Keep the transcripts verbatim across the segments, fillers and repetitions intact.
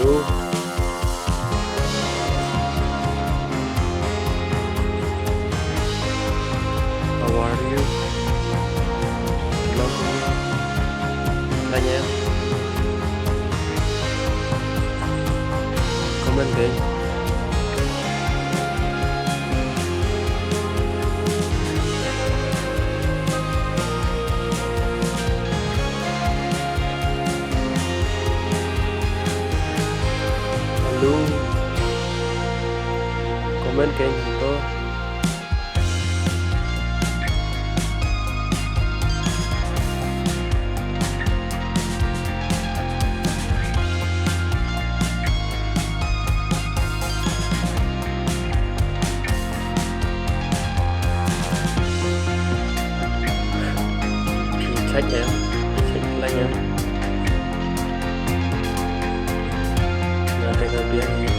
How are you? Hello. Tanya. Comment kein. Hello. Comment kein to. Phi check em, phi check like em. Nga te nga biang hi.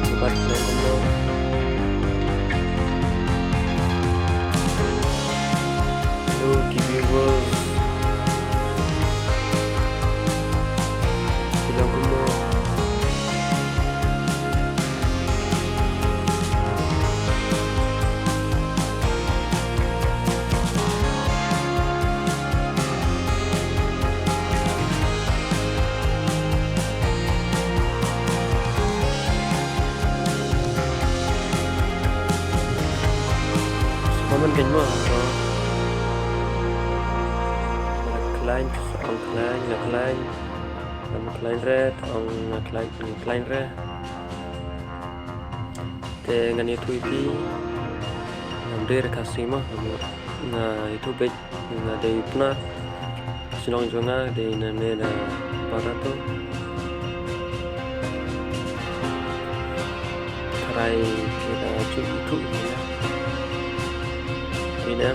Subat long kumno. Hello ki viewers. Phi long kumno. Comment kein mo. Nga khlaiñ, ong khlaiñ, nga khlaiñ. Nga khlaiñ re, ong nga khlaiñ, nga khlaiñ re. Te ngan ïathuh ïa phi. Ngam dei re Khasi mo, nga ïathuh beit, nga dei Pnar. Shnong jong nga dei na ne na Barato. Tharai ki da ju ïathuh ïa phi. Ine.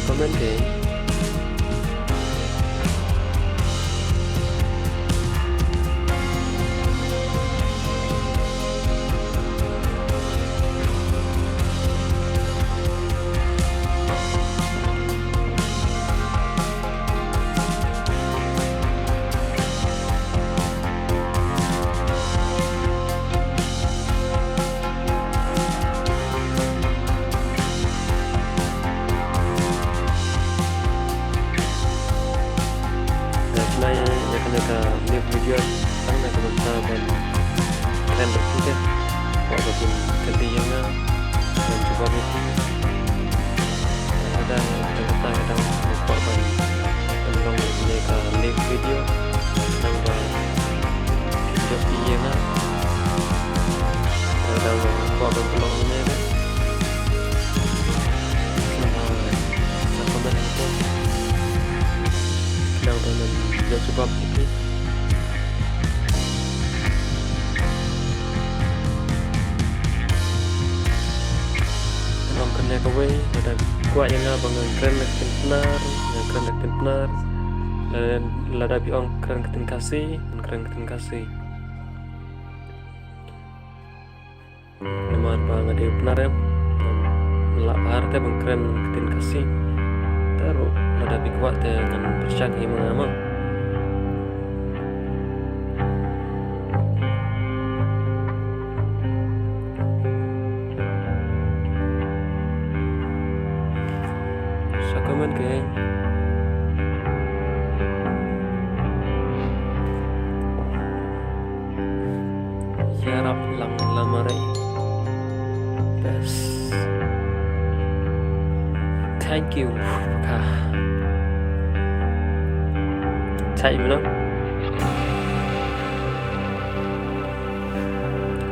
Comment kein. Nga shna ïa kane ka live video tang na ka bynta ban kren bad phi te. Kwah ba phin kylli ïa nga ban jubab ïa phi. Lada tang kata ka daw nga kwah ban pynlong ïa kane ka live video tang ba phin jop ïa nga. Lada nga kwah ban pynlong ïa kane ka Nang ba nan ïa jubab ïa phi. Nang kane kawei, lada kwah ïa nga ba ngan kren ka ktien Pnar, ngan kren ka ktien Pnar. Lada, lada phi ong kren ka ktien Khasi, ngan kren ka ktien Khasi. Namar ba nga dei u Pnar em, ngam lah bha te ban kren ka ktien Khasi. Te ruh lada phi kwah te ngan pyrshang hi ma nga mo. Sa comment kein. Ïarap lang lamare. Best. Thank you. Ka. Chai mino.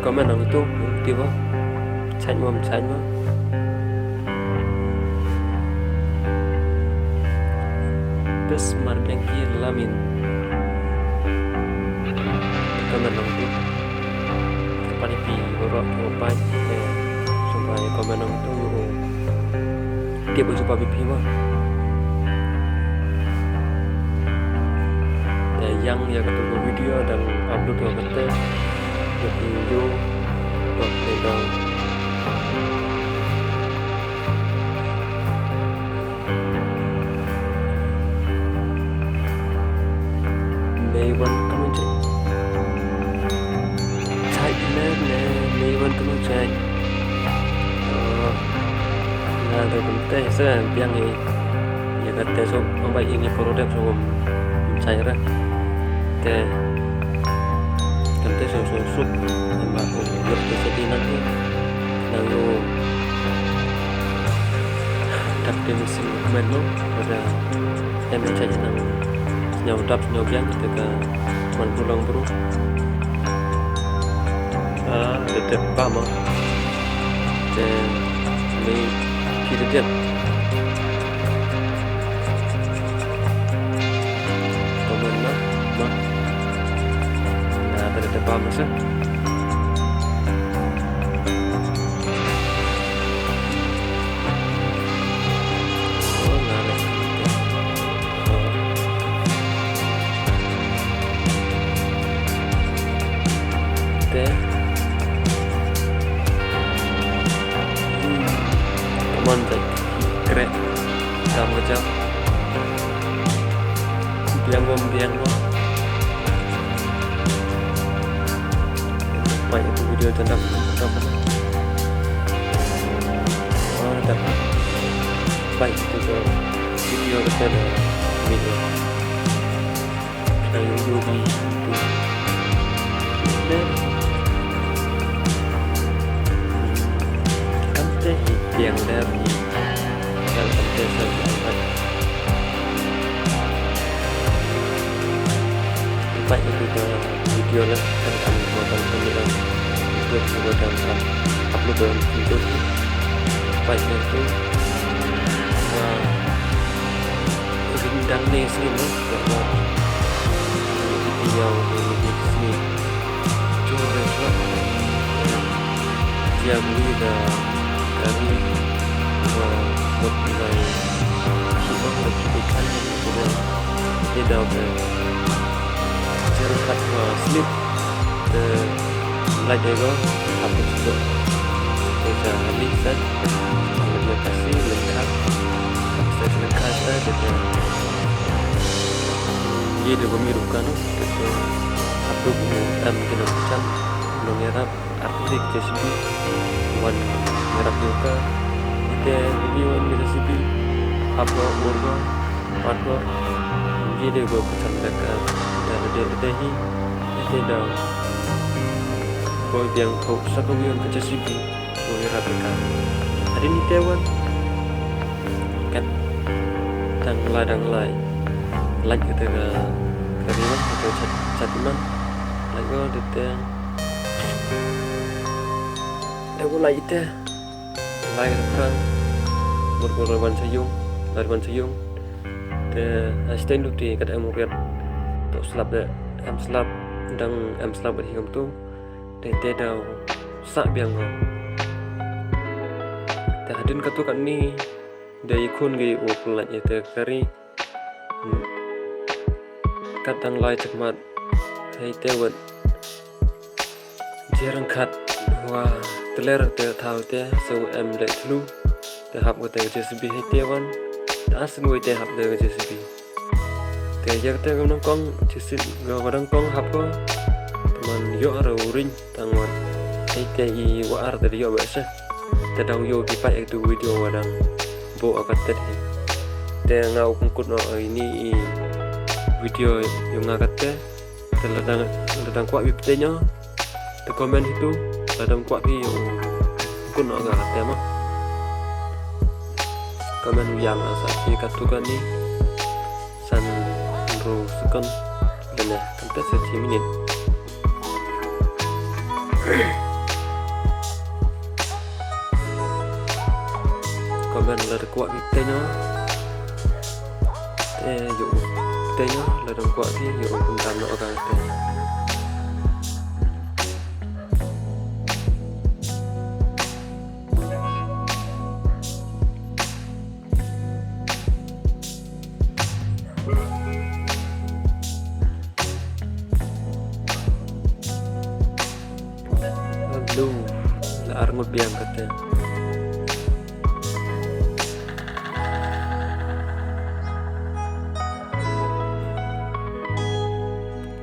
Comment nang tu, ti ba. Chai mo, chai mo. Bes mar biang ki lamin. Comment nang tu. Ka pali pi boro ki opai. Eh, subai comment nang tu. Tip ba jubab ïa phi mo. Te ïa nga ïa katu ka video dang upload ïa kata. Ïa phi ïoh bad te dang. Te sa biang i ya kate so, ong ba ini poro dep so, um, chai ra. Te kate so, so, so, em ba, um, yok te so di nang i, nang yo. Dap te ni sim men no, pada em chai nang nyaw dap nyaw biang te ka man pulang bru. Ah, te te ba ma. Te ni ki te te. Comment na, na. Na, te te ba ma sa. Oh, na, na. Te. Hmm. Come on, Jack. Kreh. Tam kejap. Biang bom, biang bom. Baik, itu video tentang apa? Oh, dah. Baik, itu ke video ke sana. Video. Yang YouTube itu. Deh. Kan teh yang dari yang kan teh saya angkat. Baik, itu ke video lah, kan kami potong sini kan. Itu juga dalam upload dalam YouTube. Baik, itu. Wah. Rindang ni sini, no. Karena ini video ini di sini. Cuma, dia beli dah kami, wah, buat nilai. Kita lagi ikan ni, kita dah ber-, jeruk kat, wah, slip. Te lait ïa ko, hap ïa ko. Te sa hali sa, hap ïa ka si, lengkap. Sa lengkap sa, te te. Ye de ko mi ruka no, te te. Hap ïa ko, em, kena kuchan, nong ïarap, artistic J C B. Wan ïarap ïa ka. Te wan ïa J C B. Hap ïa ko, mur ko. Pat ko, ngi dei ba pynsan da ka, da lade lade hi, ite da boi biang phew sa ka wion ka J C B, boi rap da ka. Hadien ite wan, kat dang lai dang lai, lait kata ka, ka riwan, kata chat, chat iman, lait ko, da te, da ko lait ite. Lai ka phrang. Mut ko lai wan sha ïung, lai wan sha ïung. Te ha shteng luti kat em riat. To slap de, em slap, dang em slap bad hi kumtu. Te te daw sah biang ko. Te hadien katu katni, de i khun ki u pynlait ïa te kari. Kat dang lai chakmat. Te te wat. Jereng kat wa teler te thaw te se u em leh thlu te hap ko te J C B hei te wan te asen wei te hap te J C B. Te yak te ko nang kong J C B ko dang kong hap ko te man yo ro ring tang wan hei te i wa ar te yo ba se te dang yo ki pa ek tu video wa dang bo akat te hi. Te nga u kong kut no ini i video yo nga kat te. Te lada, lada kwah phi pteng ïa, te comment hitu, lada kwah phi ïa u kut noh ka kate mo. Comment u ïam sa shi katu kani, san ru second, lane, kan te sa shi minit. Comment lada kwah phi pteng ïa. Te ïa u pteng ïa, lada kwah phi ïa u pyntam noh ka te. Aduh, la ar ngut biang kata.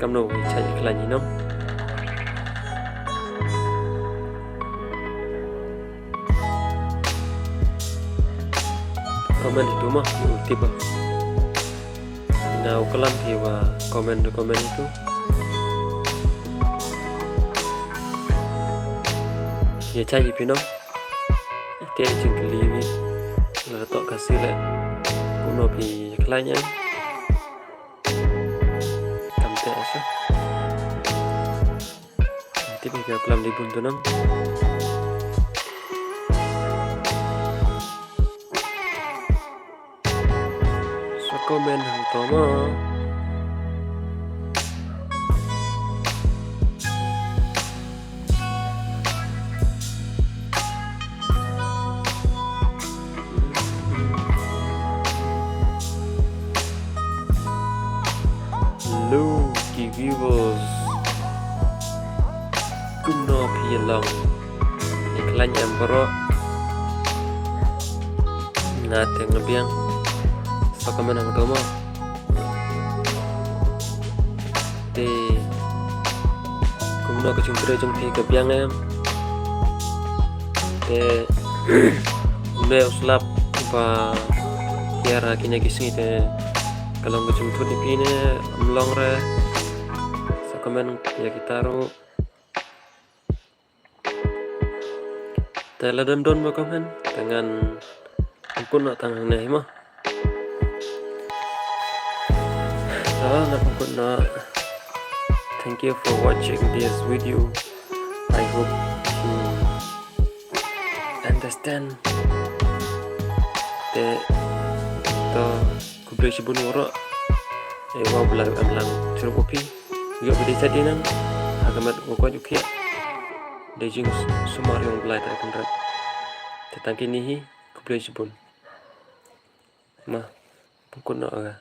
Kamno i chai i khlaiñ i nong. Comment hi tu mo, u tip ba. Na u klam phi wa comment, comment hi tu. Ïa chai phi no. Ite jingkylli wi. Lada toh Khasi leh, kumno phi khlaiñ em? Kam te asu. Tip ïa ka klam dei bun tu nang. Sa comment hangto mo. Hello ki viewers. Kumno phi ïa long? Ïa khlaiñ em baroh? Nga te nga biang. Sa comment hangto mo. Te kumno ka jingtrei jong phi, ka biang em? Te une u slap ba ïa ra kine ki sngi te ka long ka jingthut ïa phi ne em long re? Sa comment ïa kita ruh. Te lada don ba comment te ngan pynkut noh tang hangne hi mo. Ah, ngan pynkut noh. Thank you for watching this video. I hope you understand. Te to khublei shibun waroh. Ïa wa u Blai u em lang shuh ïa phi. Ïoh ba dei sa dei nang ha ka met u koit u khiah. Dei jingsumar ïa u Blai Trai Kynrad. Te tang kine hi, khublei shibun. Ma, pynkut noh aga.